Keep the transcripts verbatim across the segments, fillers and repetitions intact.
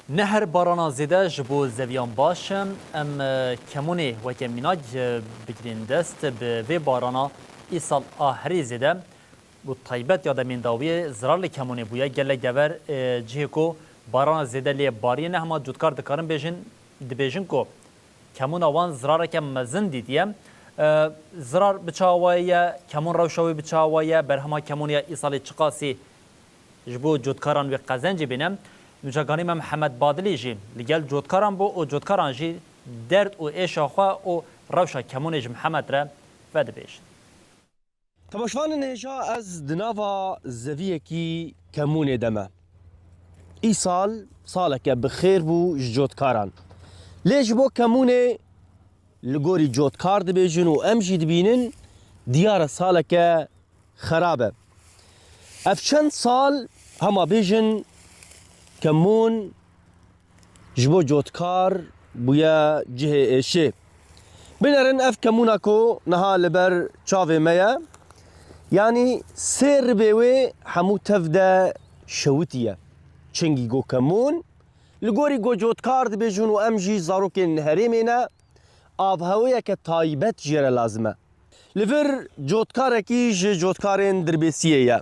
Ne her barana zêde ji bo zeviyan baş e. Em, e, kemûnê weke mînak, e, bigirên dest. Bi vê barana îsal a herî zêde û taybet ya demên dawiyê zirar li kemûnê bûye. Gelek dever, e, cihê ku barana zêde lê bariye ne hema cotkar dikarin bêjin, dibêjin ku kemûna wan zirareke mezin dîtiye. E, zirar bi çawa ye? Kemûn rewşa wê bi çawa ye? Berhema kemûnê ya îsalê çiqasî ji bo cotkaran wê qezencê bêne? Nûçekanê me Mihemed Badilî jî li gel cotkaran bû û cotkaran jî derd û êşa xwe û rewşa kemûnê ji Mihemed re vedibêjin. Temaşevanên hêja, ez di nava zeviyekî kemûnê de me. Îsal saleke bi xêr bû ji cotkaran. Lê ji bo kemûnê li gorî cotkar dibêjin û em jî dibînin, diyar e saleke xerab e. Ev çend sal hema bêjin kemûn ji bo cotkar bûye cihê êşê. Binerin ev kemûna ku niha li ber çavê me ye, yanî sê ribê wê hemû tev de şewitiye. Çingî go kemûn, li gorî go cotkar dibêjin û em jî zarokên herêmê ne, avheweyeke taybet jê re lazim e. Li vir cotkarekî ji cotkarên Dirbêsiyê ye.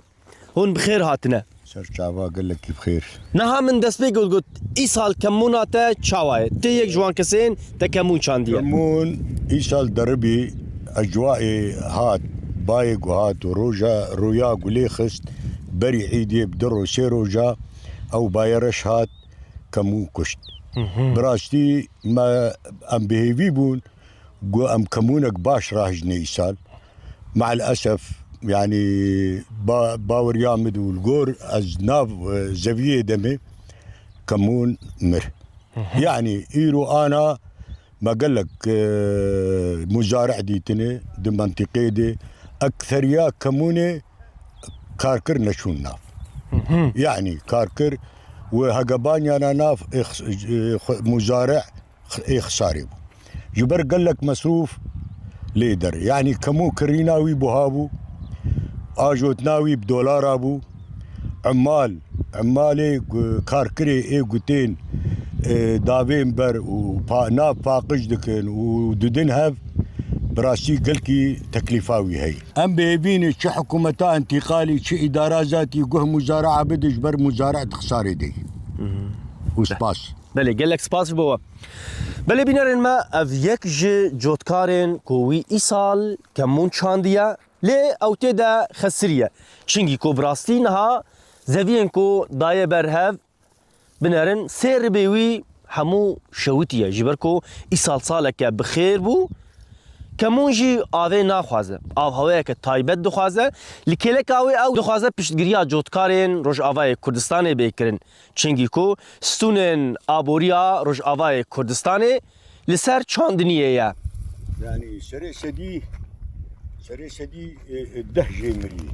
Hûn bi xêr hatine. Ser çava gelekî bi xêr. Niha min destpêk got, got, îsal kemûna te çawa ye? Tê yek ji wan kesên te kemûn çandiye. Kemûn îsal deribî ecwaê hat, bayê ku hat û roja, roya ku lê xist, berî îdê bi du roj, sê roja ew bayê reş hat, kemûn kuşt. Hı hı. Bi rastî me, em bi hêvî bûn, Got, em kemûnek baş rahijne îsal. Me'el esef, yanî ba-, baweriya min û li gor ez nav, e, zeviyê de me kemûn mir. Hı hı. Yanî îro ana me gelek, e, muzare dîtine di mentiqê de. Ekseriya kemûnê karkir neçûn nav. Hı hı. Yanî karkir û hegebanyana nav, e, xs-, e, xwe-, muzare ê xisarê bû. Ji ber gelek mesrûf lê der. Yanî kemû kirîna wî buha bû, ajotna wî bi dolara bû. Emal, emalê gu-, karkirê ê gutên, e, davên ber û pa-, nav paqij dikin û didin hev, bi rastî gelkî teklîfa wî heye. Em bi hêvî ne çi hikûmeta întîqalî, çi îdara zatî guh muzara bide ji ber muzara di xisarê de. Hı hı. Û spas. Belê, gelek spas ji bo we. Belê bînerên me, ev yek ji cotkarên ku wî îsal kemûn çandiye, lê ew tê de xesiriye. Çingî ku bi rastî niha zeviyên ku daye ber hev binerin, sê ribê wî hemû şewitiye. Ji ber ku îsal saleke bi xêr bû, kemûn jî avê naxwaze. Avheweyeke taybet dixwaze. Li kêleka wê ew dixwaze piştgiriya cotkarên Rojavayê Kurdistanê bê kirin. Çingî ku stûnên aboriya Rojavayê Kurdistanê li ser çandiniyê ye. Yanî serê sedî, serê sedî, e, e, deh jê mirî.